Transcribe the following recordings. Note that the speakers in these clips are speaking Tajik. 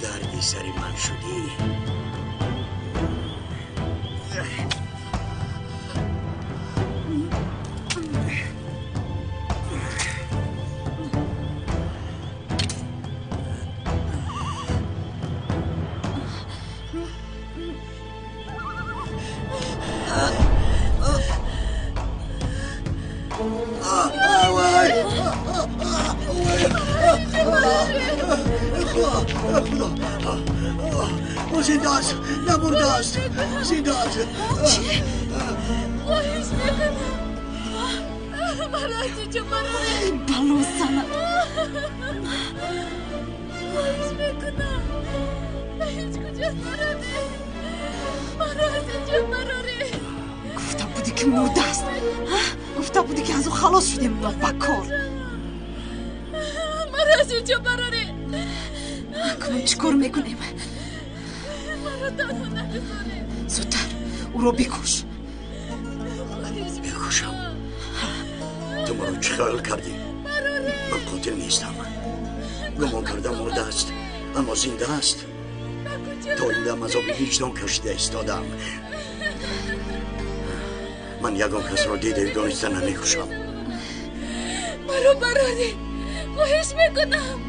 Дарди сари ман шудӣ. زنده است، نمرده است، زنده است. چی؟ خواهش میکنم مرا از اینجا براره. بلو زنم، خواهش میکنم به هیچ کجا نرده، مرا از اینجا براره. گفته بودی که مرده است، گفته بودی که از او خلاص شدیم. بکار مرا از اینجا براره. کنون چیکار میکنیم؟ زودتر او را بکش. بکشم؟ تو مرا چه خیال کردی؟ من قاتل نیستم. گمان کردم مرده است، اما زنده است. تا این دم عذاب وجدان کشیده ایستادم. من یگان کس را دیده دانسته نمیکشم. مرا براره، خواهش میکنم.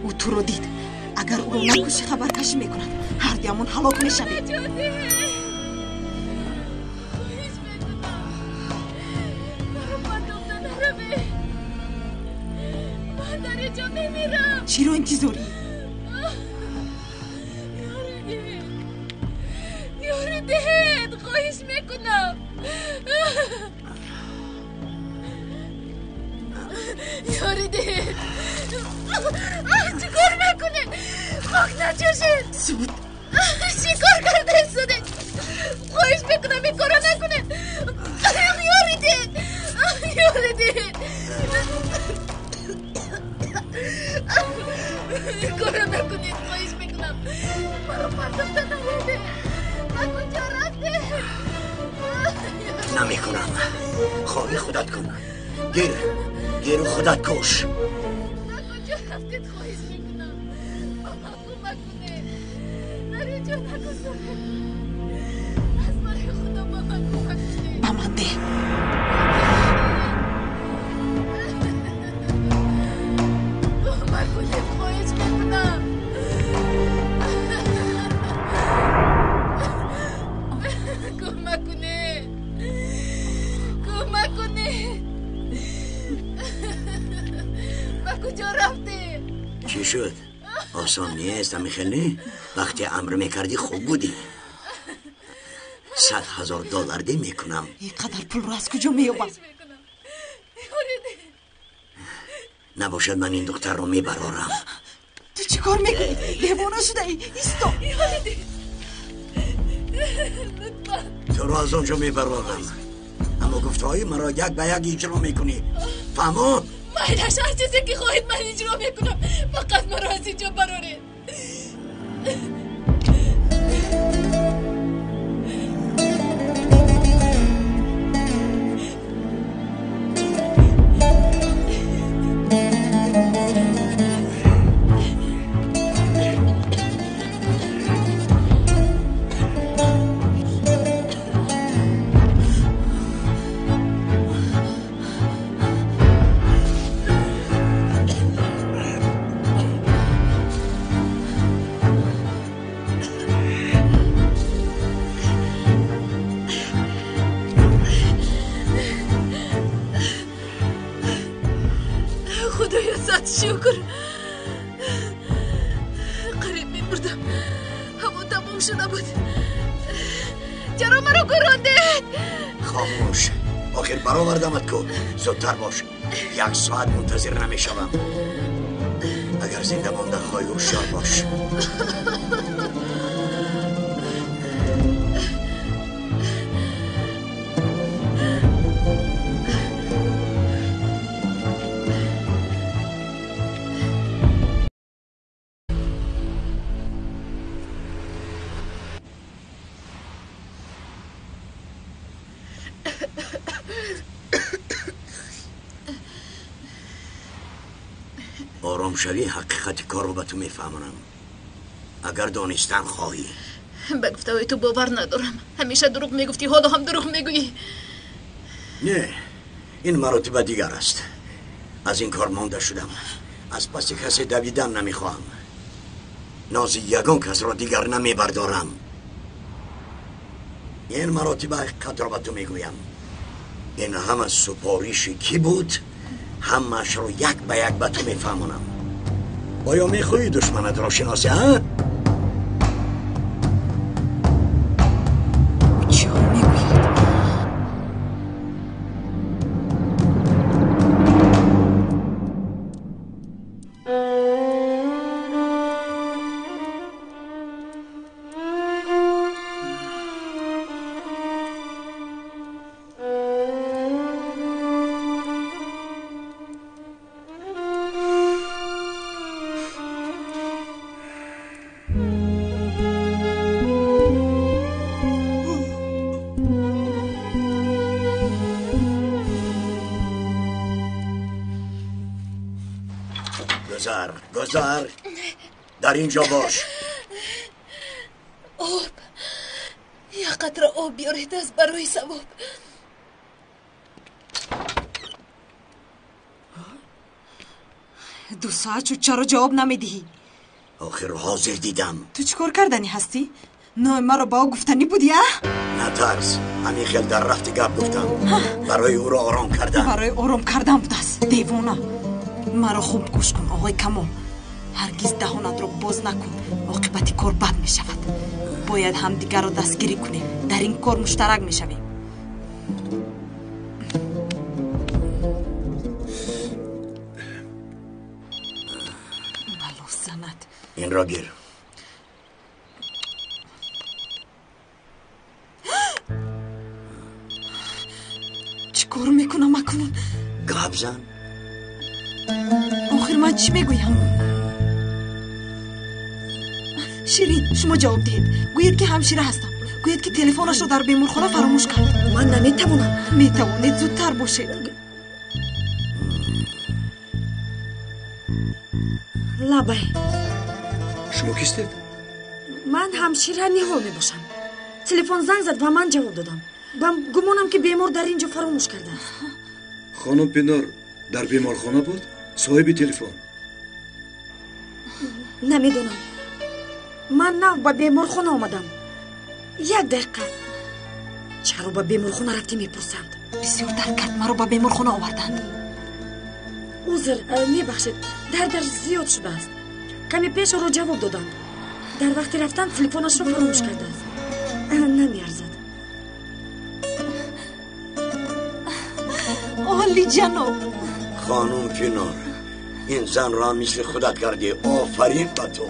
او تو را دید. اگر او را نکشی خبرکشی میکند، هر دیامون هلاک میشویم. چی رو انتظاری؟ یاری دهد، خواهش میکنم. یاری دهد. چیکار میکنه؟ خاک نچوشید. زود. چیکار کرده سوده؟ خواهش میکنم این کارو نکنه. یاری دهد، یاری دهد. این کارو نکنید، خواهش میکنم. مرا پرداخته نرده. من کجا رفته؟ نمیکنم. خواهی خودت کن. گیر گیر خودت کش. رفتید، خواهش میکنم با من کمک کنه. در اینجا نگذاره. از برای خدا با من کمک کنه. با من ده. کمک کنه، خواهش میکنم. کمک کنه، کمک کنه. با کجا رفته؟ چی شد؟ آسان نیست امیخلی؟ وقتی امر میکردی خوب بودی. 100,000 دلار دی میکنم. اینقدر پول رو از کجا مییابم؟ نباشد من این دختر رو میبرارم. تو چی کار میکنی؟ دیوانه شده ای؟ ایستا. تو رو از آنجا میبرارم، اما گفته های مرا یک به یک اجرا میکنی. فهمو؟ مایلش هر چیزی که خواهید من اجرا میکنم، فقط مرا از اینجا برارید. شکر، قریب میبردم. هوا تمام شده بود. چرا مرا گراندید؟ خاموش. آخر برآوردمت کو. زودتر باش، 1 ساعت منتظر نمیشوم. اگر زنده مانده خواهی هوشیار باش. آرام Ором шавӣ, ҳақиқати корро ба ту мефаҳмонам. Агар донистан хоҳӣ. Ба гуфтаҳои ту бовар надорам. Ҳамеша дурӯғ мегуфтӣ, ҳоло ҳам дурӯғ мегӯӣ. Не, ин маротиба дигар аст. Аз ин кор монда шудам. Аз паси касе давидан намехоҳам. Нози ягон касро дигар намебардорам. Ин маротиба ҳақиқатро ба ту мегӯям. Ин ҳама супориши кӣ буд, ҳамаашро як ба як ба ту мефаҳмонам. Оё мехоҳӣ душманатро шиносӣ, ҳа? گذر، در اینجا باش. آب، یک قطره آب بیارید از برای ثواب. 2 ساعت شد، چرا جواب نمیدهی؟ آخر حاضر دیدم. تو چیکار کردنی هستی؟ نام مرا با او گفتنی بودی؟ نه ترس، همین خیل در رفت گپ گفتم. برای او را آرام کردن. برای آرام کردن بود است دیوانه. مرا خوب گوش کن آقای کمال، هرگز دهانت را باز نکن، عاقبت کار بد می شود. باید همدیگر را دستگیری کنیم، در این کار مشترک می شویم. بلا زند. این را گیر. چی کار میکنم اکنون؟ گپ زن. آخر من چی میگویم؟ شیرین شما جواب دهید. گویید که همشیره هستم. گویید که تلفنش را در بیمارخانه فراموش کرد. من نمیتوانم. میتوانید، زودتر باشید. لبه. شما کیستید؟ من همشیره نیهال میباشم. تلفن زنگ زد و من جواب دادم. گمانم که بیمار در اینجا فراموش کرده است. خانم پینار در بیمارخانه بود؟ صاحب تلفن؟ نمیدونم. من نه به بیمارخانه آمدم. 1 دقیقه. چرا به بیمارخانه رفتی میپرسند؟ بسیار درد کرد، مرا به بیمارخانه آوردند. عذر، میبخشید، دردش زیاد شده است. کمی پیش او را جواب دادند. در وقت رفتن تلفنش را فراموش کرده است. نمیارزد. عالی جناب. خانم پینار، این زن را مثل خودت کردی. آفرین به تو.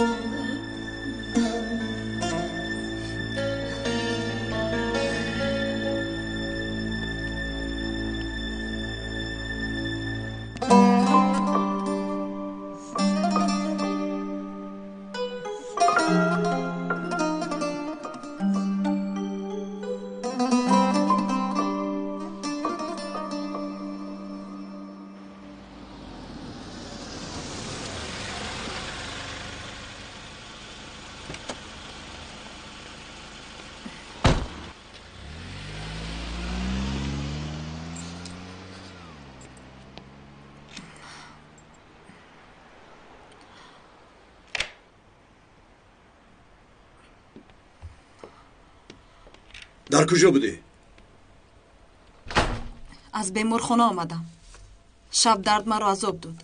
در کجا بودی؟ از بیمارخانه آمدم. شب درد مرا عذاب داد.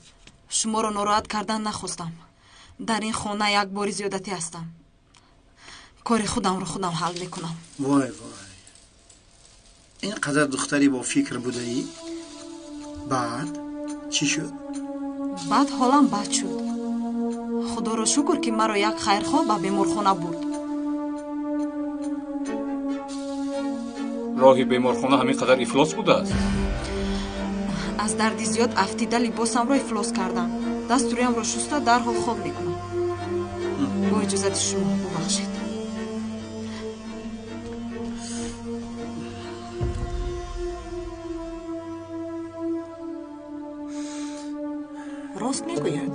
شما را ناراحت کردن نخواستم. در این خانه یک باری زیادتی هستم. کار خودم را خودم حل میکنم. وای وای، اینقدر دختری با فکر بوده ای؟ بعد چی شد؟ بعد حالم بد شد. خدا را شکر که مرا یک خیرخواه به بیمارخانه برد. راهی بیمارخانه همین قدر افلاس بوده است. از دردی زیاد افتیده لباسم را افلاس کردم. دستوریم را شسته در حال خواب میکنم. با اجازت شما ببخشید. راست میگوید.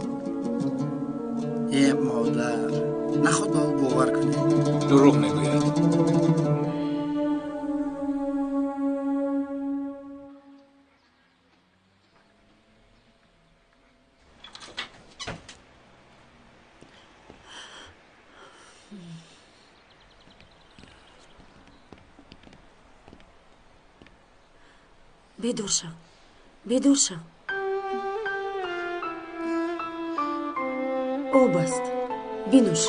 Э модар, наход ба ӯ бовар кунӣ. Дурӯғ мегӯяд. Бедор шав, бедор шав. Об аст, бинӯш.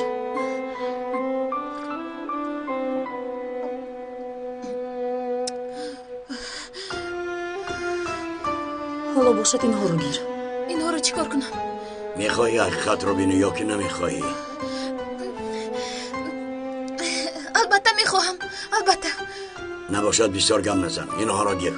Ҳоло бошад, инҳоро гир. Инҳоро чӣ кор кунам? Мехоҳӣ ҳақиқатро бинӣ ё ки намехоҳӣ? Албатта мехоҳам, албатта. Набошад, бисёр гап назан, инҳоро гир.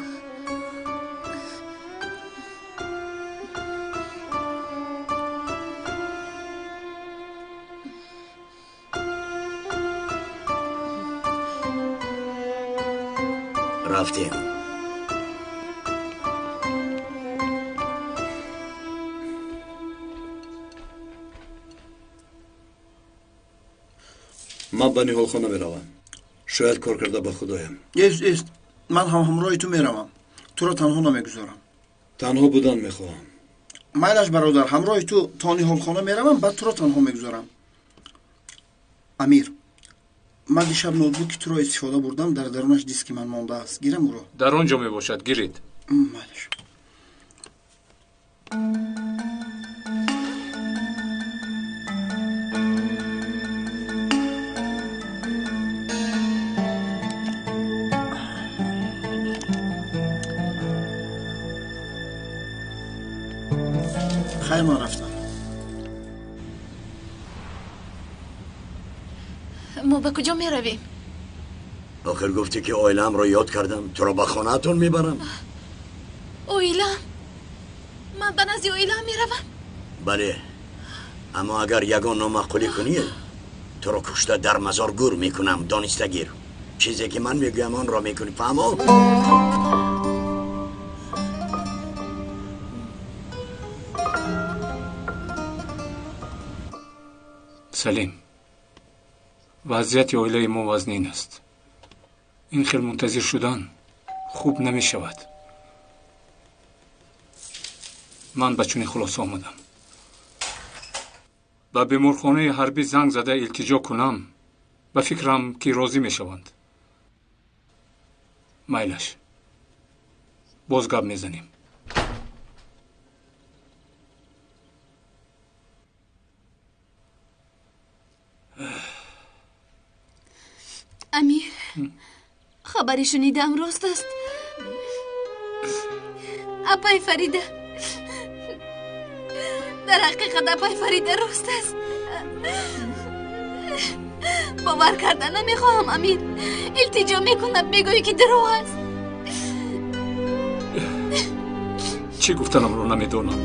Рафтем. Ман ба ниҳолхона меравам. Шояд кор карда ба худоям. Эст, эст, ман ҳам ҳамроҳи ту меравам. Туро танҳо намегузорам. Танҳо будан мехоҳам. Майлаш бародар, ҳамроҳи ту то ниҳолхона меравам, баъд туро танҳо мегузорам. Амир, ман дишаб ноутбуки туро истифода бурдам, дар дарунаш диски ман мондааст. Гирам ӯро? Дар он ҷо мебошад, гиред. Майлаш. Хайр, ман рафтам. Мо ба куҷо меравем? Охир гуфтӣ ки оилаамро ёд кардам, туро ба хонаатон мебарам. Оилаам? Ман ба назди оилаам меравам? Бале, аммо агар ягон номаъқулӣ кунӣ, туро кушта дар мазор гур мекунам. Дониста гир, чизе ки ман мегӯям онро мекунӣ, фаҳмо? Салим, вазъияти оилаи мо вазнин аст. Ин хел мунтазир шудан хуб намешавад. Ман ба чунин хулоса омадам. Ба беморхонаи ҳарбӣ занг зада илтиҷо кунам, ба фикрам ки розӣ мешаванд. Майлаш, боз гап мезанем. Амир, хабари шунидаам рост аст. Апай Фарида, дар ҳақиқат апай Фарида рост аст. Бовар карда намехоҳам, Амир. Илтиҷо мекунам, мегӯӣ ки дурӯғ аст. Чӣ гуфтанамро намедонам.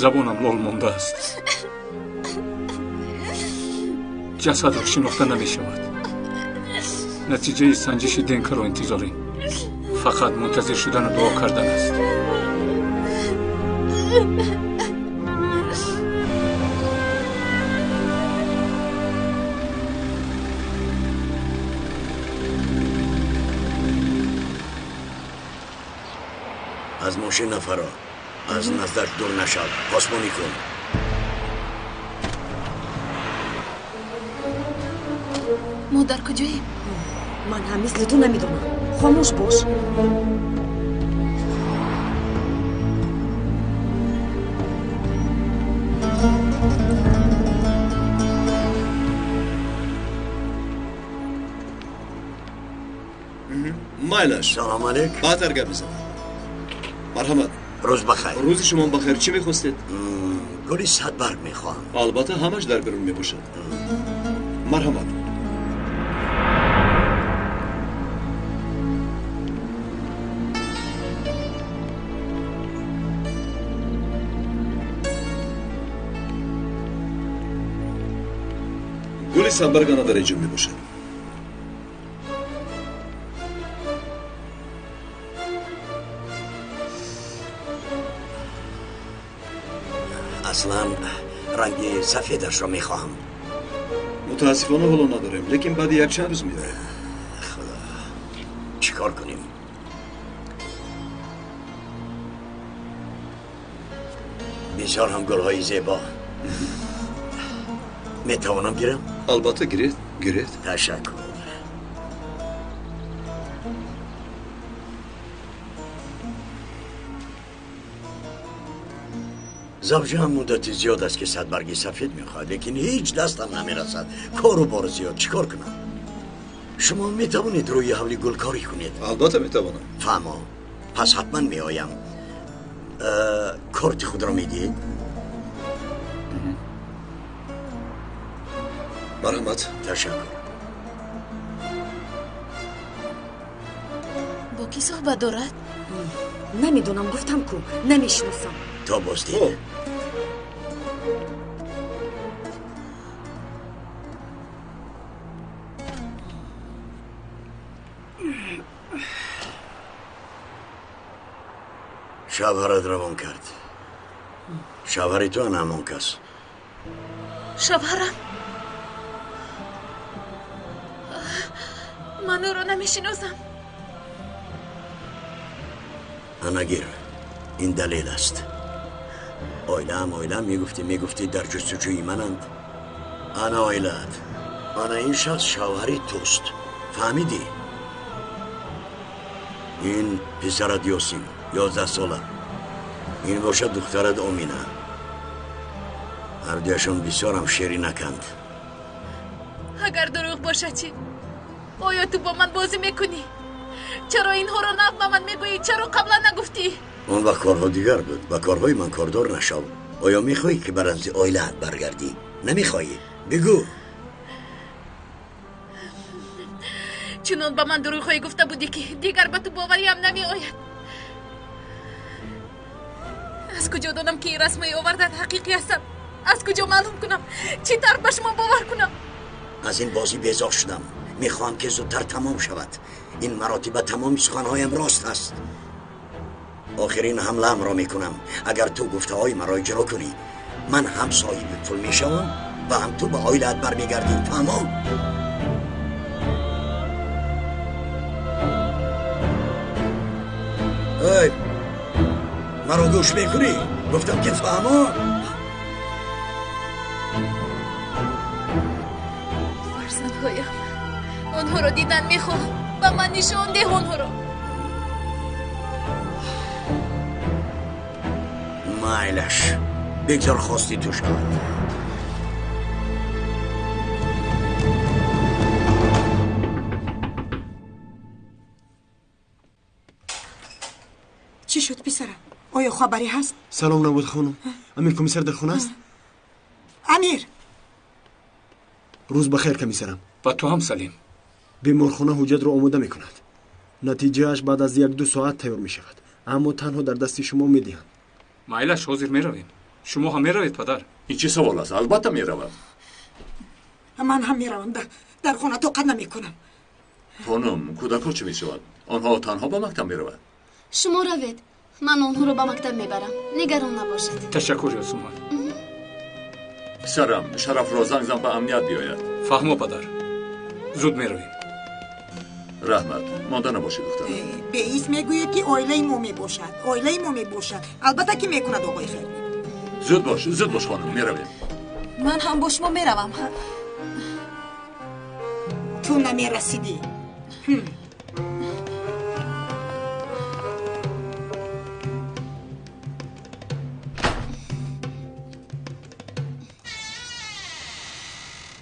Забонам лол мондааст. Ҷасадро шинохта намешавад. Натиҷаи санҷиши ДНК-ро интизорем. Фақат мунтазир шудану дуо кардан аст. Аз мошин нафаро, аз наздаш дур нашав, посбонӣ кун. Мо дар куҷоем? Ман ҳам мисли ту намедонам. Хомӯш бош. Майлаш. Салом алейк. Баъдтар гап мезанам. Марҳамат. Рӯз бахайр. Рӯзи шумо бахайр. Чӣ мехостед? Гули садбарг мехоҳам. Албатта, ҳамаш дар берун мебошад. Марҳамат. Гули садбарг ана дар инҷо мебошад. Аслан Ранги сафедашро мехоҳам. Мутаассифона ҳоло надорем, лекин баъди якчанд рӯз меорем. Худо, чӣ кор кунем? Бисёр ҳам гулҳои зебо. Метавонам гирам? Албатта гиред, гиред. Ташаккур. Завҷаам муддати зиёд аст ки садбарги сафед мехоҳад, лекин ҳеҷ дастам намерасад. Кору бор зиёд, чӣ кор кунам? Шумо метавонед рӯи ҳавли гулкорӣ кунед? Албатта метавонам. Фаҳмо, пас ҳатман меоям. Корти худро медиҳед? Марҳамат. Ташаккур. Бо кӣ суҳбат дорад? Намедонам, гуфтам ку, намешиносам. То боздид. Шавҳарат равон кард. Шавҳари ту ана ҳамон кас. Шавҳарам? Ман ӯро намешиносам. Ана гир, ин далел аст. Оилаам, оилаам мегуфтӣ, мегуфтӣ дар ҷустуҷӯи мананд. Ана оилаат. Ана ин шахс шавҳари туст. Фаҳмидӣ? Ин писарат Ёсин, 11 сола. Ин бошад духтарат Омина. Ҳардуяшон бисёрам ширинаканд. Агар дурӯғ бошад чӣ? Оё ту бо ман бозӣ мекунӣ? Чаро инҳоро нав ба ман мегӯӣ? Чаро қаблан нагуфтӣ? Он вақт корҳо дигар буд. Ба корҳои ман кордор нашав. Оё мехоҳӣ ки ба назди оилаат баргардӣ? Намехоҳӣ? Бигӯ. Чунон ба ман дурӯғҳое гуфта будӣ ки дигар ба ту бовариам намеояд. Аз куҷо донам ки ин расмҳои овардаат ҳақиқӣ ҳастанд? Аз куҷо маълум кунам? Чӣ тавр ба шумо бовар кунам? Аз ин бозӣ безор шудам. Мехоҳам ки зудтар тамом шавад. Ин маротиба тамоми суханҳоям рост аст. Охирин ҳамлаамро мекунам. Агар ту гуфтаҳои маро иҷро кунӣ, ман ҳам соҳиби пул мешавам ва ҳам ту ба оилаат бармегардӣ. Фаҳмо? Эй, маро гӯш мекунӣ? Гуфтам ки фаҳмо? Фарзандҳоям, онҳоро дидан мехоҳам. Ба ман нишон деҳ онҳоро. Майлаш, бигзор хости ту шавад. Чӣ шуд писарам? Оё хабаре ҳаст? Салом набуд хонум. Амир комиссар дар хона аст? Амир! Рӯз бахайр комиссарам. Ба ту ҳам Салим. Беморхона ҳуҷҷатро омода мекунад. Натиҷааш баъд аз 1-2 соат тайёр мешавад, аммо танҳо дар дасти шумо медиҳанд. Майлаш, ҳозир меравем. Шумо ҳам меравед, падар? Ин чӣ савол аст? Албатта меравад. Ман ҳам меравам. Дар хона тоқат намекунам. Хонум, кӯдакҳо чӣ мешавад? Онҳо танҳо ба мактаб мераванд. Шумо равед, ман онҳоро ба мактаб мебарам. Нигарон набошед. Ташаккур, Ёсуман. Писарам, Шарафро занг зан ба амният биёяд. Фаҳмо, падар. Зуд меравем. Раҳмат, монда набошӣ, духтарам. Беис мегӯяд ки оилаи мо мебошад. Оилаи мо мебошад. Албатта ки мекунад оғои Хайр. Зуд бош, зуд бош хонум, меравем. Ман ҳам бо шумо меравам. Ту намерасидӣ.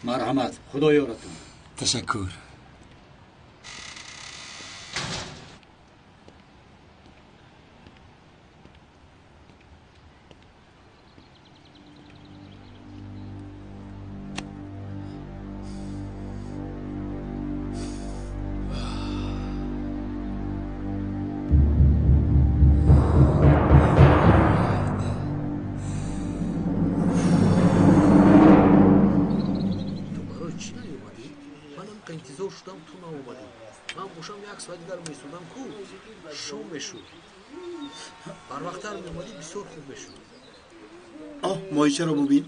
Марҳамат, худо ёратон. Ташаккур. Моҳичаро бубин.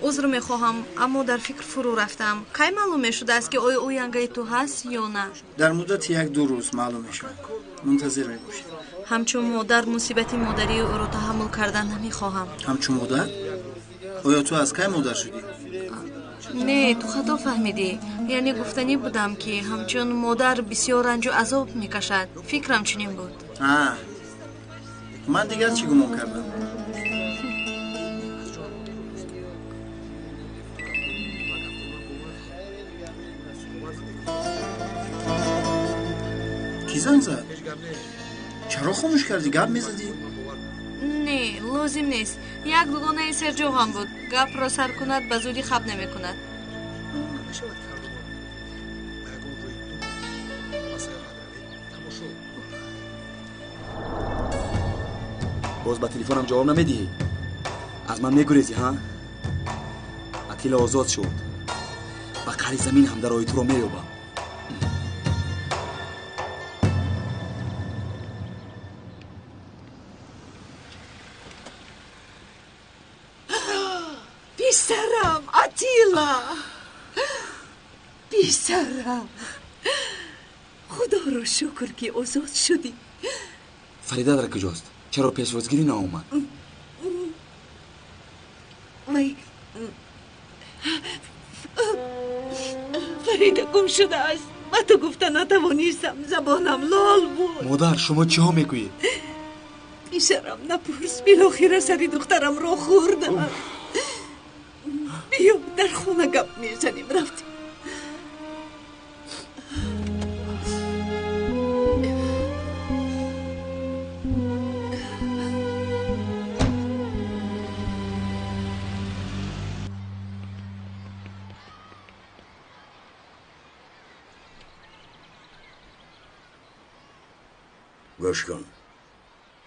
Узр мехоҳам, аммо дар фикр фурӯ рафтам. Кай маълум мешудааст, ки оё ӯ янгаи ту ҳаст ё на? Дар муддати 1-2 рӯз маълум мешавад. Мунтазир мебошед. Ҳамчун модар мусибати модарии ӯро таҳаммул кардан намехоҳам. Ҳамчун модар? Оё ту аз кай модар шудӣ? Не, ту хато фаҳмидӣ. Яъне гуфтанӣ будам, ки ҳамчун модар бисёр ранҷу азоб мекашад. Фикрам чунин буд. Ман дигар чӣ гумон кардам? Кӣ занг зад? Чаро хомӯш кардӣ? Гап мезадӣ? Не, лозим нест. Як дугонаи серҷоғам буд. Гапро сар кунад, ба зудӣ хаб намекунад. Боз ба телефонам ҷавоб намедиҳӣ? Аз ман мегурезӣ, ҳа? Атила озод шуд. Ба қаъри замин ҳам дарои туро меёбам. Писарам, Атила! Писарам! Худоро шукр, ки озод шудӣ. Фарида дар куҷост? Чаро пешвозгирӣ наомад? Вай, Фарида гум шудааст. Ба ту гуфта натавонистам, забонам лол буд. Модар, шумо чиҳо мегӯед? Писарам, напурс. Билохира сари духтарамро хӯрдам. Биё, дар хона гап мезанем. Рафтем. Гӯш кун,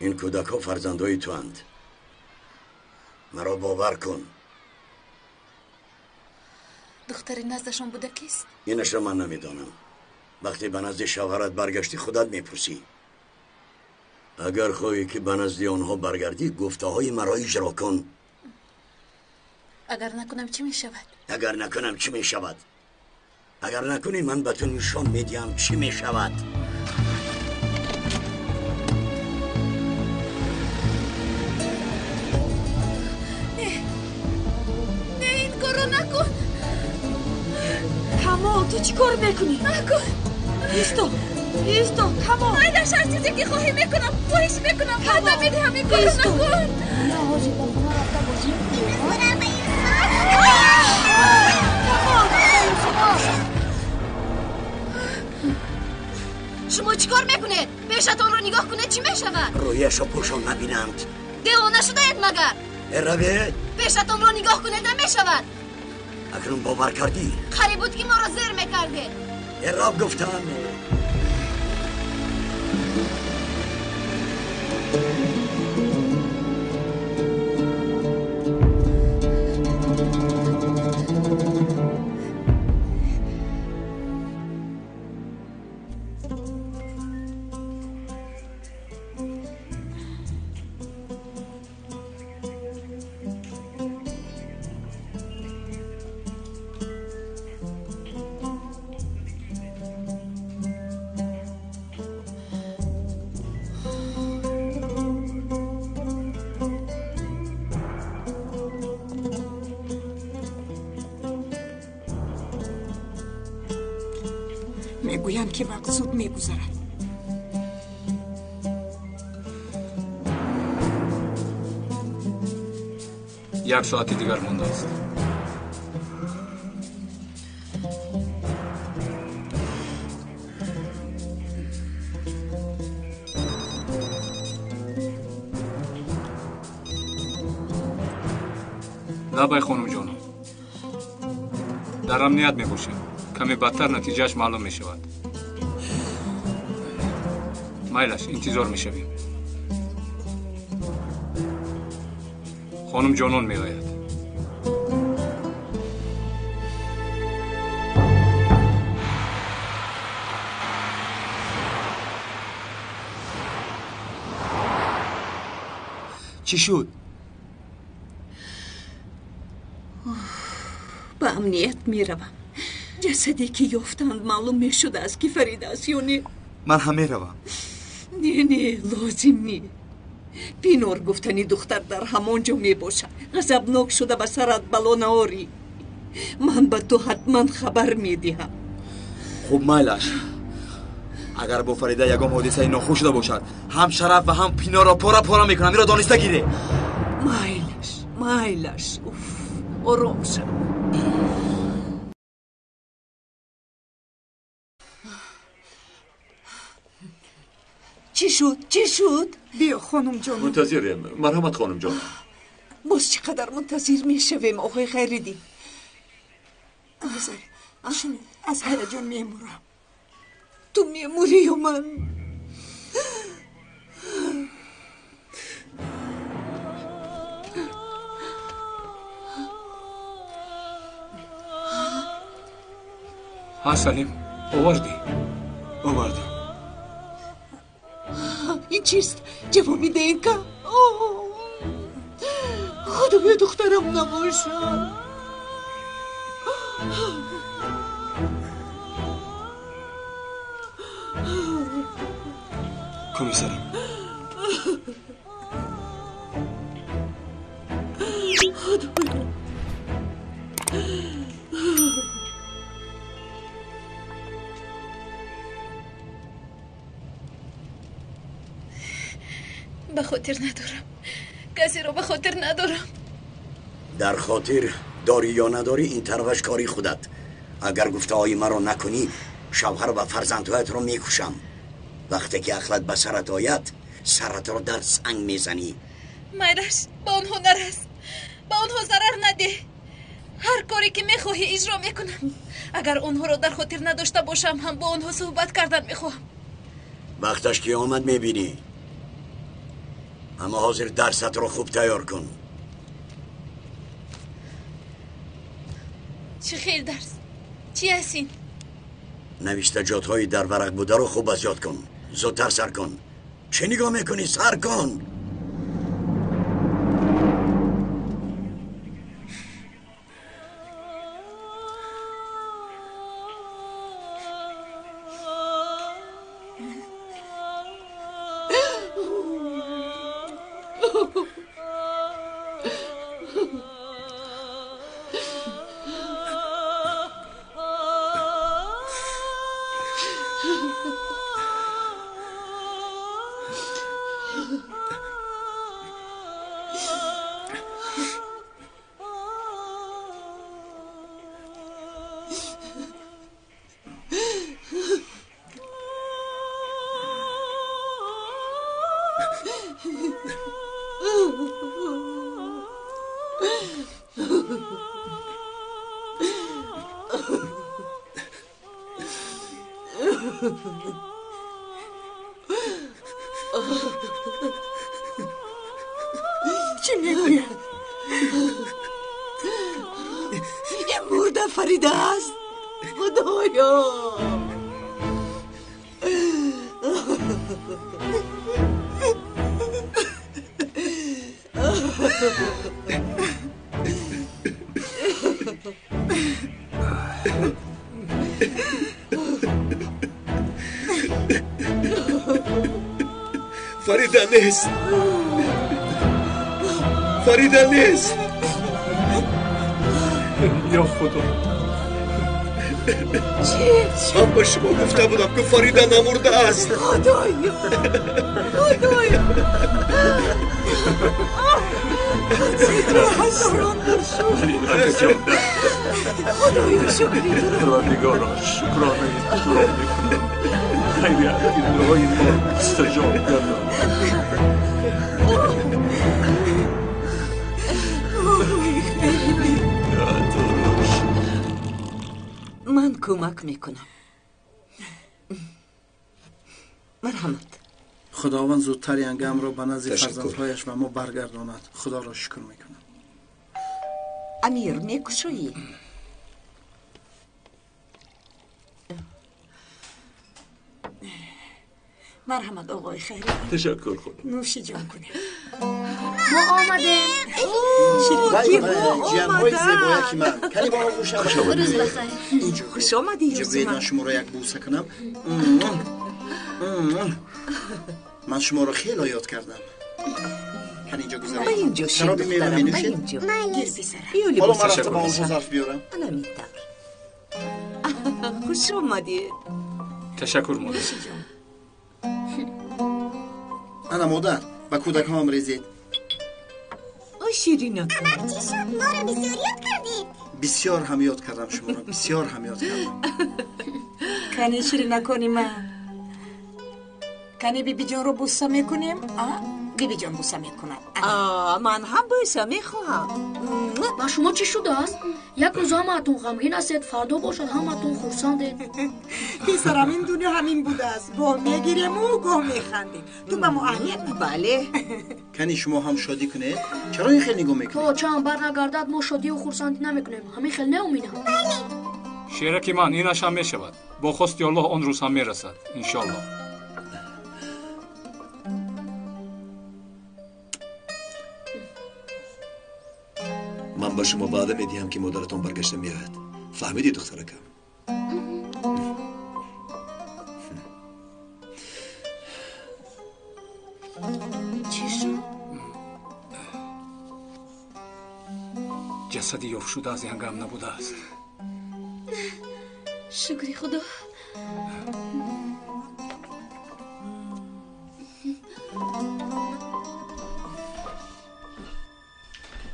ин кӯдакҳо фарзандои туанд. Маро бовар кун. Духтари наздашон буда кист? Инашро ман намедонам. Вақте ба назди шавҳарат баргаштӣ, худат мепурсӣ. Агар хоҳӣ, ки ба назди онҳо баргардӣ, гуфтаҳои маро иҷро кун. Агар накунам, чӣ мешавад? Агар накунам, чӣ мешавад? Агар накунӣ, ман ба ту нишон медиҳам, чӣ мешавад. Не, ин корро накун. Камол, ту чӣ кор мекунӣ? Накун. Исто, исто, Камол. Майдаш, ҳар чизе ки хоҳӣ мекунам. Хоҳиш мекунам, ваъда медиҳам, ин корро накун. Шумо чӣ кор мекунед? Пешатонро нигоҳ кунед, чӣ мешавад? Рӯяшо пӯшон набинанд. Девона шудаед магар? Эраве! Пешатонро нигоҳ кунед, намешавад. Акнун бовар кардӣ? Қариб буд, ки моро зер мекардед. Эраб гуфтам. Мегӯянд, ки вақт зуд мегузарад. Як соати дигар мондааст. Лабай, хонумҷонам, дар амният мебошем. Каме бадтар натиҷааш маълум мешавад. Майлаш, интизор мешавем. Хонум ҷонон меояд. Чӣ шуд? Амният меравам. Ҷасаде ки ёфтанд маълум мешудааст ки Фарида аст ё не. Ман ҳам меравам. Не, не, лозим не. Пинор гуфтани духтар дар ҳамон ҷо мебошад. Ғазабнок шуда ба сарат бало наорӣ. Ман ба ту ҳатман хабар медиҳам. Хуб, майлаш. Агар бо Фарида ягон ҳодисаи нохуш шуда бошад, ҳам Шараф ва ҳам Пинорро пора пора мекунам. Инро дониста гире. Майлаш, майлаш. Уф, ором шав. Чӣ шуд? Чӣ шуд? Биё, хонум ҷон. Мунтазирем. Марҳамат, хонум ҷон. Боз чӣ қадар мунтазир мешавем, оқои Хайриддин? Гузаред. Шунед, аз ҳаяҷон мемурам. Ту мемурӣ ё ман? Ҳа, Салим, овардӣ? Овардам. Ин чист? Ҷавоби ДНК? Худоё, духтарам набошад. Комиссарам. Худоё. Ба хотир надорам. Касеро ба хотир надорам. Дар хотир дорӣ ё надорӣ, ин тарафаш кори худат. Агар гуфтаҳои маро накунӣ, шавҳар ва фарзандҳоятро мекушам. Вақте ки ақлат ба сарат ояд, саратро дар санг мезанӣ. Майлаш, ба онҳо нарас. Ба онҳо зарар надеҳ. Ҳар коре ки мехоҳӣ иҷро мекунам. Агар онҳоро дар хотир надошта бошам, ҳам бо онҳо суҳбат кардан мехоҳам. Вақташ ки омад мебинӣ. Аммо ҳозир дарсатро хуб тайёр кун. Чӣ хел дарс? Чӣ аст ин? Навиштаҷотҳои дар варақ бударо хуб аз ёд кун. Зудтар сар кун. Чӣ нигоҳ мекунӣ? Сар кун. Чӣ мегӯяд? Ин мурда Фарида аст. Худоё! Фарида нест. Фарида нест. Ё Худо. Ман ба шумо гуфта будам, ки Фарида намурдааст. Худоё! Худоё! Худоё, шукри туро. Парвардигоро, шукронаи туро мекунам. Хайрият ки дуои мо мустаҷоб гардон. Ман кӯмак мекунам. Марҳамат. Худованд зудтар янгамро ба назди фарзандҳояш ва мо баргардонад. Худоро шукр мекунам. Амир, мекушоӣ? Марҳамат, оғои Хайри. Ташаккур, хонум. Нӯши ҷон кунем. Мо омадем. Ҷиянҳои зебояки ман. Кани ба оғӯшам. Рӯз бахайр. Хуш омадӣ, Юсуф. Ман шуморо як бӯса кунам. Ман шуморо хеле ёд кардам. Кани инҷо гузаред. Ба инҷо шин, Шароби мева духтарам, ба менӯшед? инҷо. Гир, писарам. Биё Ҳоло ман либосашро рафта ба онҳо пӯшам. зарф биёрам. Ана митавр. Хуш омадӣ. Ташаккур, модар. Ана модар, ба кӯдакҳоам резед. О, ширинакам. Чӣ шуд? Моро бисёр ёд кардед. Бисёр ҳам ёд кардам шуморо, бисёр ҳам ёд кардам. Кани ширинакони ман. Кани бибиҷонро бӯса мекунем? А? Бибиҷон бӯса мекунад. А, ман ҳам бӯса мехоҳам. Ба шумо чӣ шудааст? Як рӯз ҳамаатон ғамгин ҳастед, фардо бошад ҳамаатон хурсандед. Писарам, ин дунё ҳамин будааст. Гоҳ мегирему, гоҳ механдем. Ту ба мо аҳамият надиҳ. Бале. Кани шумо ҳам шодӣ кунед? Чаро ин хел нигоҳ То мекунед? очаам барнагардад, мо шодию хурсандӣ намекунем. Ҳамин хел не, Омина? Шераки ман, инаш ҳам мешавад. Бо хости Аллоҳ он рӯз ҳам мерасад, иншоаллоҳ. Ман ба шумо ваъда медиҳам, ки модаратон баргашта меояд. Фаҳмидӣ, духтаракам? Чӣ шуд? Ҷасади ёфтшуда аз янгам набудааст. Шукри Худо.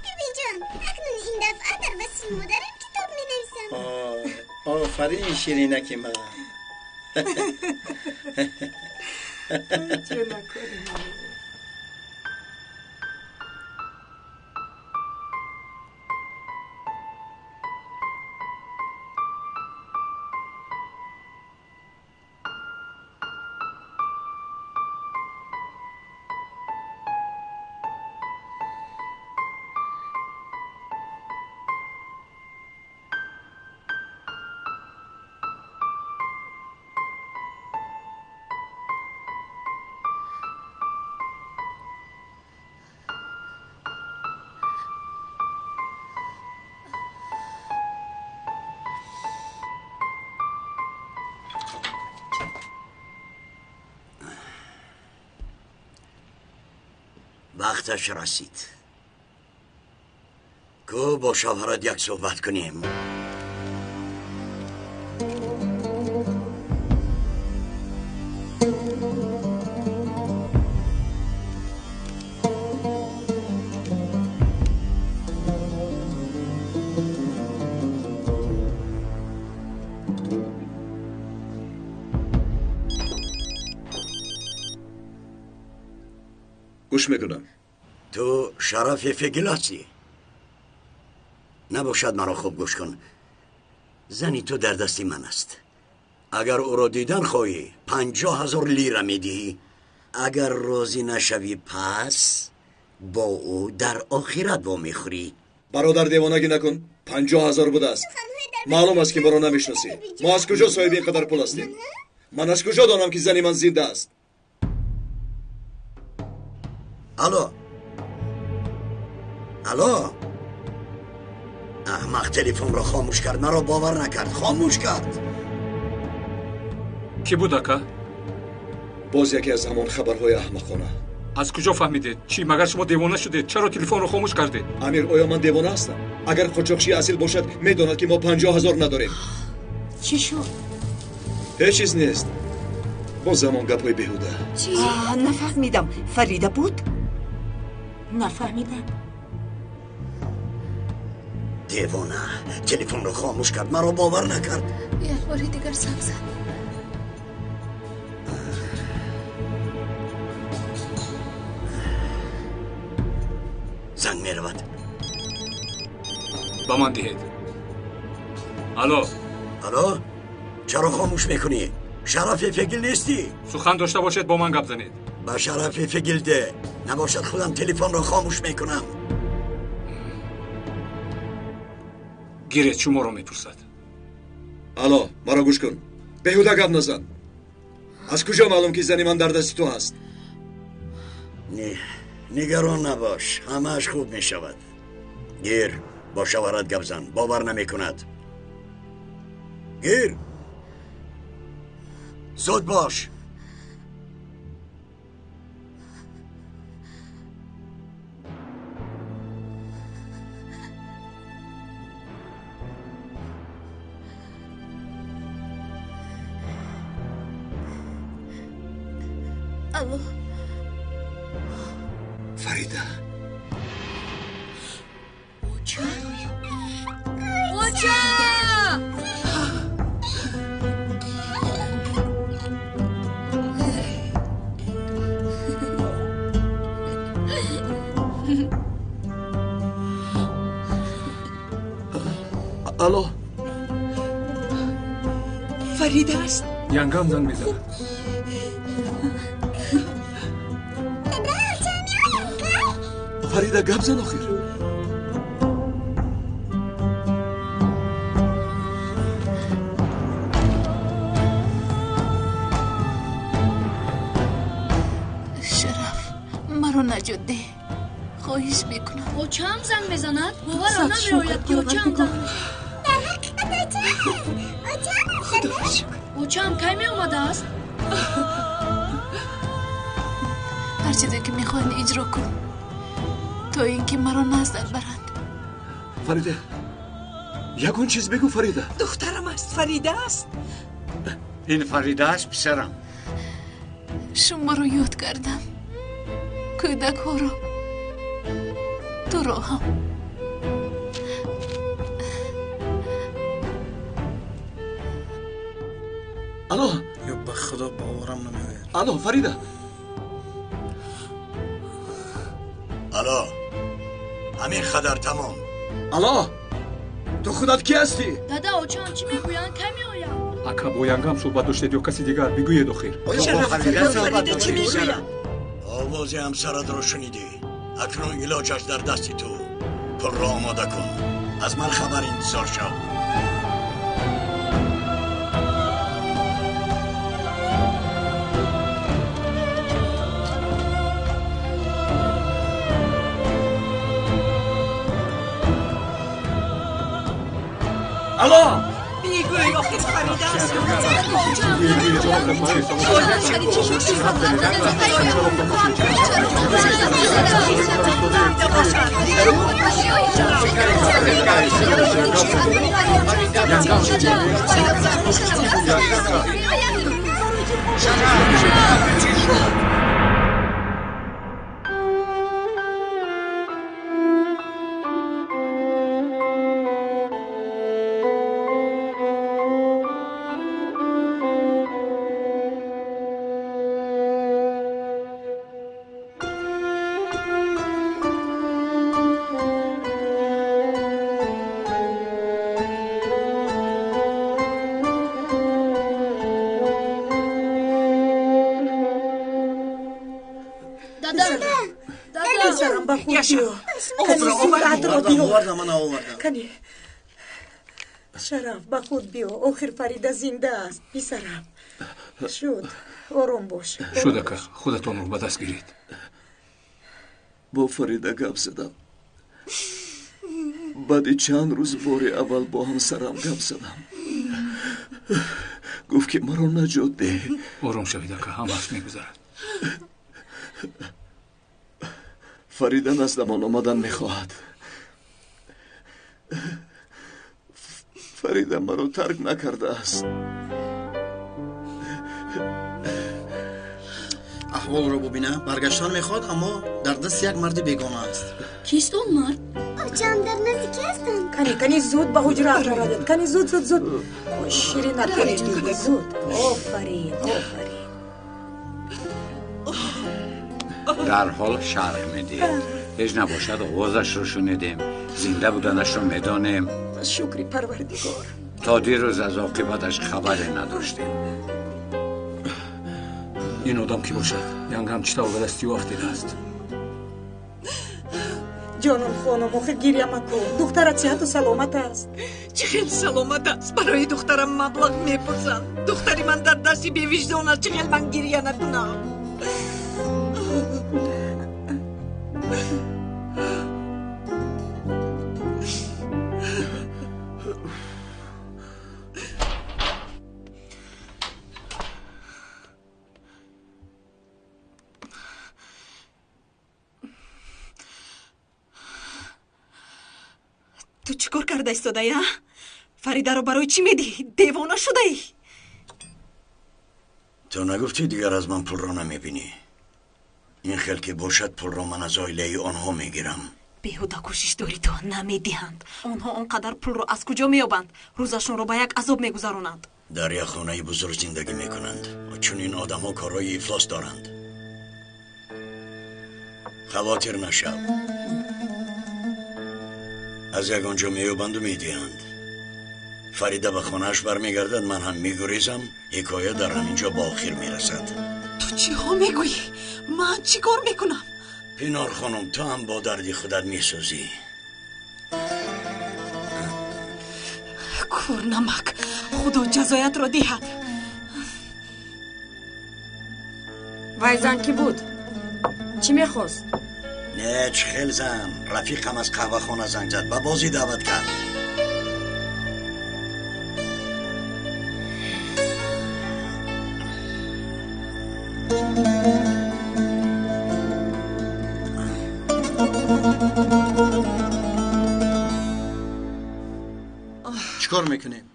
Бибиҷон, акнун ин дафъа дар васфи модарам китоб менависам. Офарин, ширинаки ман. Ҷонакони ман. Вақташ расид. Ку бо шавҳарат як суҳбат кунем. Гӯш мекунам. Ту шарафи фегил ҳастӣ? Набошад, маро хуб гӯш кун. Зани ту дар дасти ман аст. Агар ӯро дидан хоҳӣ, 50,000 лира медиҳӣ. Агар розӣ нашавӣ, пас бо ӯ дар охират вомехӯрӣ. Бародар, девонагӣ накун. 50,000 будааст. Маълум аст, ки моро намешиносӣ. Мо аз куҷо соҳиби ин қадар пул ҳастем? Ман аз куҷо донам, ки зани ман зинда аст? Алло, алло, аҳмақ телефонро хомӯш кард. Маро бовар накард, хомӯш кард. Кӣ буд, ака? Боз яке аз ҳамон хабарҳои аҳмақона. Аз куҷо фаҳмидед? Чӣ, магар шумо девона шудед? Чаро телефонро хомӯш кардед? Амир, оё ман девона ҳастам? Агар қочоқчии асил бошад, медонад, ки мо 50,000 надорем. Чӣ шуд? Ҳеҷ чиз нест. Боз ҳамон гапҳои беҳуда. Нафаҳмидам, Фарида буд? Нафаҳмидам. Девона телефонро хомӯш кард, маро бовар накард. Як бори дигар занг зад. Занг меравад. Ба ман диҳед. Алло. Алло, чаро хомӯш мекунӣ? Шарафи фегил нестӣ? Сухан дошта бошед, бо ман гап занед. Ба шарафи фегил де, набошад худам телефонро хомӯш мекунам. Гиред, шуморо мепурсад. Алло, маро гӯш кун. Беҳуда гап назан. Аз куҷо маълум, ки зани ман дар дасти ту ҳаст? Нигарон набош, ҳамааш хуб мешавад. Гир, бо шавҳарат гап зан, бовар намекунад. Гир, зуд бош. Алло. Фарида. Оча. Оча! Алло. Фарида аст. Янгам занг мезанад. Фарида, гап зан охир. Шараф, маро наҷот деҳ. Хоҳиш мекунам. Очаам занг мезанад? Боварам намеояд, ки очаам занг Дар ҳақиқат очаам аст. Очаам аст. Очаам кай меомадааст? Ҳар чизе ки мехоҳанд иҷро кун, то ин ки маро наздат баранд. Фарида, ягон чиз бигӯ, Фарида. Духтарам аст, Фарида аст. Ин Фарида аст, писарам. Шуморо ёд кардам, кӯдакҳоро, туро ҳам. Алло. Ё ба худо, боварам намеояд. Алло, Фарида. Алло, ҳамин қадар тамом. Алло, ту худат кӣ ҳастӣ? Дада, очаам чӣ мегӯянд? Кай меоянд? Ака, бо янгам суҳбат доштед ё каси дигар? Бигӯед охир. Фарида чӣ мегӯяд? Овози ҳамсаратро шунидӣ. Акнун илоҷаш дар дасти ту. Пулро омода кун. Аз ман хабар интизор шав. Алло! Бигӯй охир, Фарида аст. Кани, Шараф, ба худ биё. Охир Фарида зинда аст, писарам. Шуд, ором бош. Шуд, ака, худатонро ба даст гиред. Бо Фарида гап задам. Баъди чанд рӯз бори аввал бо ҳамсарам гап задам. Гуфт, ки маро наҷот деҳ. Ором шавед, ака, ҳамааш мегузарад. Фарида наздамон омадан мехоҳад. Фарида маро тарк накардааст. Аҳволро бубина, баргаштан мехоҳад, аммо дар дасти як марди бегона аст. Кист он мард? Очаам дар назди ки ҳастанд? Кани, кани, зуд ба ҳуҷраат равед. Кани, зуд, зуд, зуд. Ширинат, кани, зуд. Офарин, офарин. Дарҳол шарҳ медиҳед. Ҳеҷ набошад, овозашро шунидем, зинда буданашро медонем. Шукри Парвардигор. То дирӯз аз оқибаташ хабаре надоштем. Ин одам кӣ бошад? Янгам чӣ тавр ба дасти ӯ афтидааст? Ҷонон хонум, охир гиря макун. Духтарат сиҳату саломат аст. Чӣ хел саломат аст? Барои духтарам маблағ мепурсанд. Духтари ман дар дасти бевиҷдон аст. Чӣ хел ман гиря накунам? Ту чӣ кор карда истодаӣ, а? Фаридаро барои чӣ медиҳӣ? Девона шудаӣ? Ту нагуфтӣ дигар аз ман пулро намебинӣ? Ин хел ки бошад, пулро ман аз оилаи онҳо мегирам. Беҳуда кӯшиш дорӣ ту, намедиҳанд. Онҳо он қадар пулро аз куҷо меёбанд? Рӯзашонро ба як азоб мегузаронанд. Дар як хонаи бузург зиндагӣ мекунанд. Чунин одамҳо корҳои ифлос доранд. Хавотир нашав. Аз ягон ҷо меёбанду медиҳанд. Фарида ба хонааш бармегардад, ман ҳам мегурезам. Ҳикоя дар ҳамин ҷо ба охир мерасад. Ту чиҳо мегӯӣ? Ман чӣ кор мекунам? Пинор хонум, ту ҳам бо дарди худат месӯзӣ. Кур намак, худо ҷазоятро диҳад. Вай зан кӣ буд? Чӣ мехост? Не, чӣ хел зан? Рафиқам аз қаҳвахона занг зад, ба бозӣ даъват кард. Чӣ кор мекунем?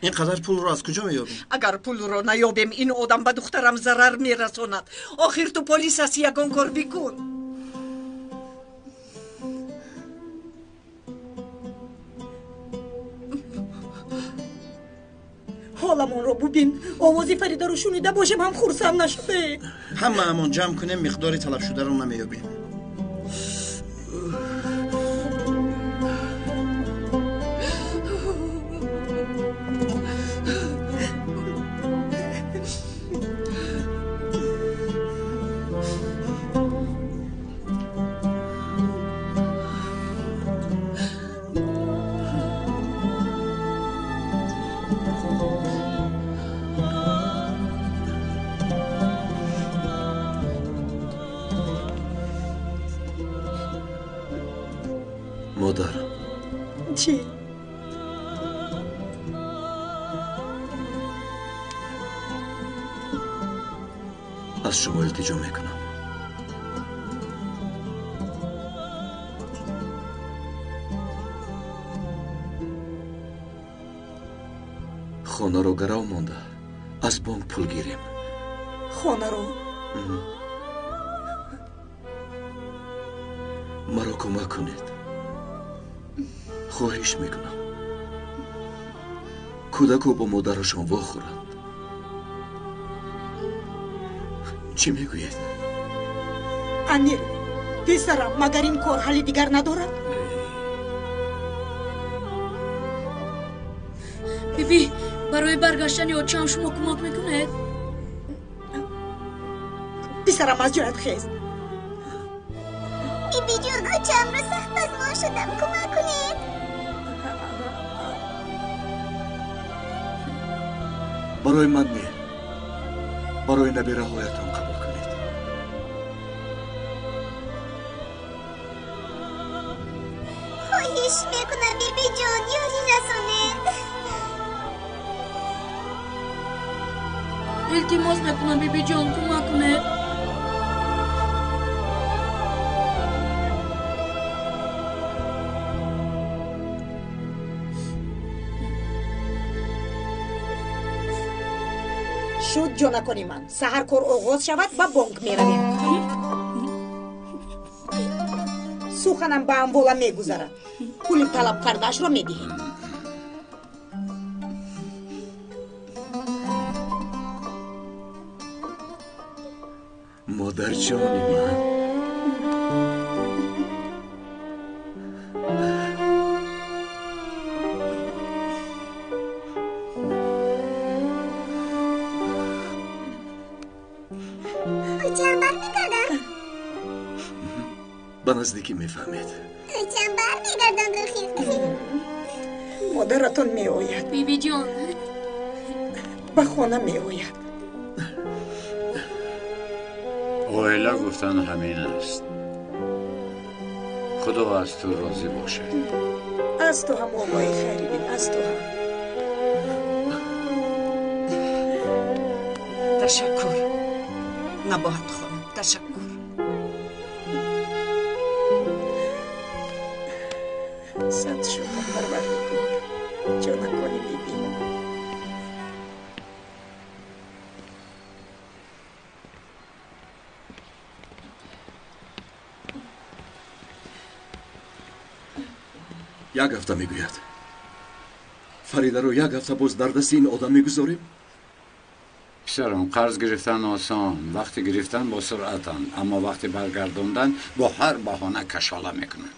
Ин қадар пулро аз куҷо меёбем? Агар пулро наёбем, ин одам ба духтарам зарар мерасонад. Охир ту полис ҳастӣ, ягон кор бикун. Ҳоламонро бубин. Овози Фаридаро шунида бошем ҳам хурсанд нашудаем. Ҳамаамон ҷамъ кунем, миқдори талабшударо намеёбем. Модар. Чӣ? Аз шумо илтиҷо мекунам. Хонаро гарав монда, аз бонк пул гирем. Хонаро? Маро кӯмак кунед. Хоҳиш мекунам. Кӯдако бо модарашон вохӯранд. Чӣ мегӯед? Амир, писарам, магар ин кор ҳалли дигар надорад? Биби, барои баргаштани очаам шумо кӯмак мекунед? Писарам, аз ҷоят хез. Бибиҷон, очаамро сахт пазмон шудам, кӯмак кунед. Барои ман не, барои набираҳоятон қабул кунед. Хоҳиш мекунам, бибиҷон, ёрӣ расонед. Илтимос мекунам, бибиҷон, кӯмак кунед. Шуд, ҷонакони ман, саҳар кор оғоз шавад, ба бонк меравем. Суханам ба амвола мегузарад. Пули талаб кардаашро медиҳем. Модарҷони ман. Ба наздикӣ мефаҳмед. Очам бармегарданд охир. Модаратон меояд. Бибиҷон. Ба хона меояд. Оила гуфтан ҳамин аст. Худо аз ту розӣ бошад. Аз ту ҳам, оқои Хайриддин, аз ту ҳам. Ташаккур. Набоҳат хонум, ташаккур. Сад шукр, Парвардигор. Ҷонакони бибӣ. Як ҳафта мегӯяд. Фаридаро як ҳафта боз дар дасти ин одам мегузорем? Писарам, қарз гирифтан осон, вақти гирифтан бо суръатанд, аммо вақти баргардондан бо ҳар баҳона кашола мекунанд.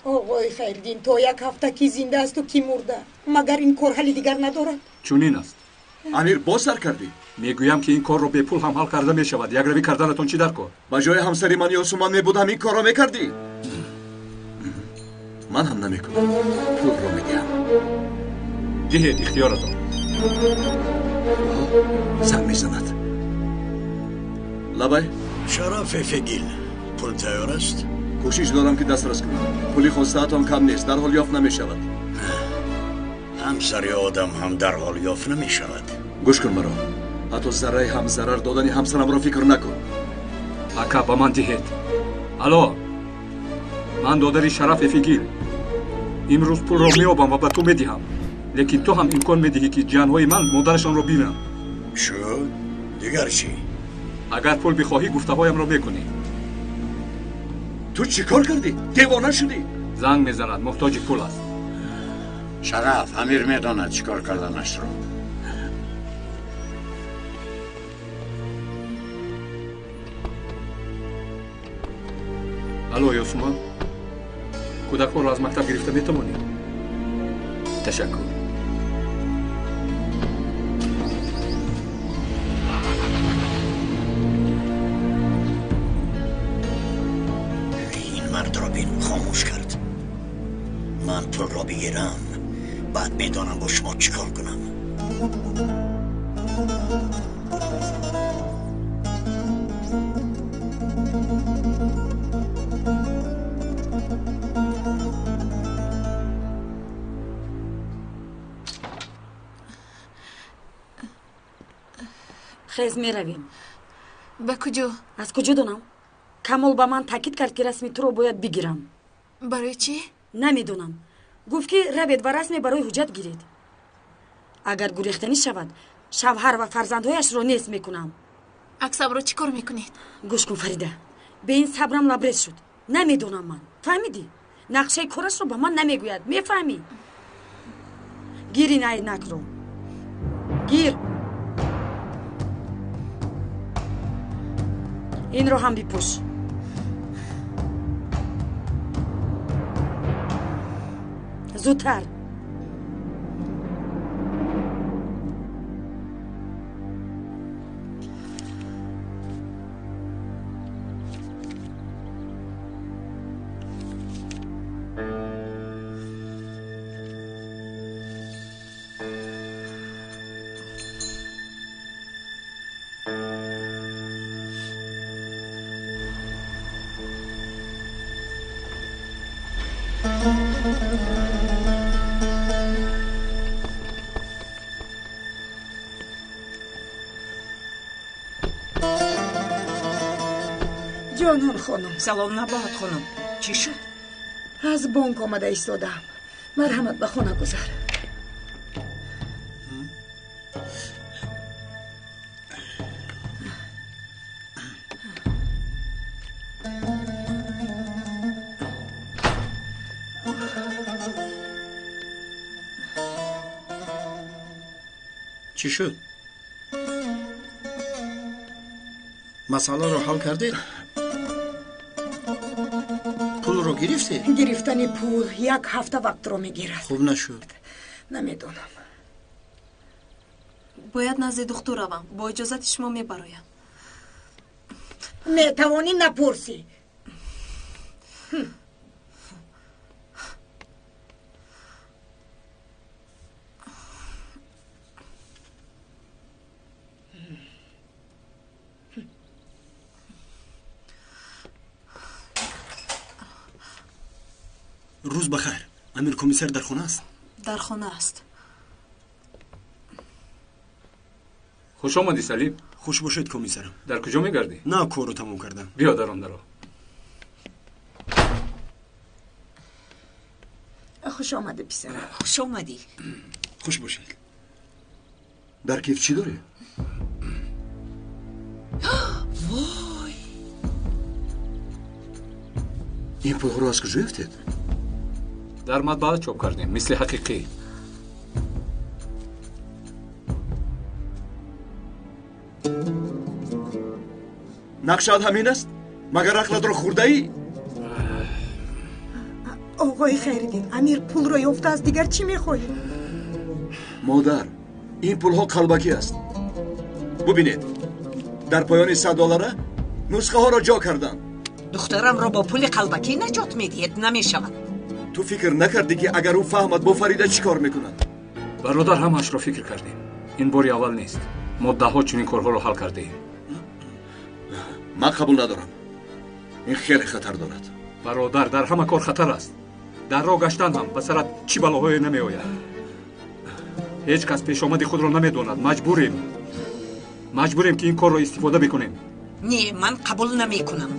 Оғои Хайриддин, то як ҳафта ки зинда асту ки мурда, магар ин кор ҳалли дигар надорад? Чунин аст. Амир, боз сар кардӣ? Мегӯям ки ин корро бепул ҳам ҳал карда мешавад. Якравӣ карданатон чӣ дар кор? Ба ҷои ҳамсари ман Ёсуман мебудам, ин корро мекардӣ? Ман ҳам намекунам. Пулро медиҳам. Диҳед, ихтиёратон. Занг мезанад. Лабай? Шараф Эфегил, пул тайёр аст? Кӯшиш дорам ки дастрас кунам. Пули хостаатон кам нест, дарҳол ёфт намешавад. Ҳамсари одам ҳам дарҳол ёфт намешавад. Гӯш кун маро. Ҳатто зарраи ҳам зарар додани ҳамсарамро фикр накун. Ака, ба ман диҳед. Алло, ман додари Шараф Эфегил. Имрӯз пулро меёбам ва ба ту медиҳам. Лекин ту ҳам имкон медиҳӣ ки ҷиянҳои ман модарашонро бинанд. Шуд? Дигар чӣ? Агар пул бихоҳӣ, гуфтаҳоямро мекунӣ. Ту чӣ кор кардӣ? Девона шудӣ? Занг мезанад, муҳтоҷи пул аст. Шараф, Амир медонад чӣ кор карданашро. Алло, Ёсуман, кӯдакҳоро аз мактаб гирифта метавонӣ? Ташаккур. Ин мардро бин, хомӯш кард. Ман пулро бигирам, баъд медонам бо шумо чӣ кор кунам. Хез, меравем. Ба куҷо? Аз куҷо донам? Камол ба ман таъкид кард, ки расми туро бояд бигирам. Барои чӣ? Намедонам. Гуфт, ки равед ва расме барои ҳуҷҷат гиред. Агар гурехтанӣ шавад, шавҳар ва фарзандҳояшро нест мекунам. Аксабро чӣ кор мекунед? Гӯш кун, Фарида, бе ин сабрам лабрез шуд. Намедонам ман. Фаҳмидӣ? Нақшаи корашро ба ман намегӯяд. Мефаҳмӣ? Гир ин айнакро. Гир. Инро ҳам бипӯш. Зудтар. Ҷонон хонум. Салом, Набоҳат хонум. Чӣ шуд? Аз бонк омада истодаам. Марҳамат, ба хона гузар. Чӣ шуд? Масъаларо ҳал кардед? Пулро гирифтед? Гирифтани пул як ҳафта вақтро мегирад. Хуб нашуд. Намедонам. Бояд назди духтур равам. Бо иҷозати шумо мебароям. Метавонӣ напурсӣ. Рӯз ба хайр. Амир комиссар дар хона аст? Дар хона аст. Хуш омадӣ, Салим. Хуш бошед, комиссарам. Дар куҷо мегардӣ? На, корро тамом кардам. Биё дар он даро. Хуш омадӣ, писарам. Хуш омадӣ. Хуш бошед. Дар киф чӣ дорӣ? Вой! Ин пулҳоро аз куҷо ёфтед? Дар матбаа чоп кардем, мисли ҳақиқӣ. Нақшаат ҳамин аст? Магар ақлатро хӯрдаӣ? Оғои Хайриддин, Амир пулро ёфтааст, дигар чӣ мехоҳӣ? Модар, ин пулҳо қалбакӣ аст. Бубинед, дар поёни 100 доллара нусхаҳоро ҷо карданд. Духтарамро бо пули қалбакӣ наҷот медиҳед, намешавад. Ту фикр накардӣ, ки агар ӯ фаҳмад, бо Фарида чӣ кор мекунад? Бародар, ҳамаашро фикр кардем. Ин бори аввал нест. Мо даҳҳо чунин корҳоро ҳал кардаем. Ман қабул надорам. Ин хеле хатар дорад. Бародар, дар ҳама кор хатар аст. Дар роҳ гаштан ҳам ба сарат чӣ балоҳое намеояд. Ҳеҷ кас пешомади худро намедонад. Маҷбурем, ки ин корро истифода бикунем. Не, ман қабул намекунам.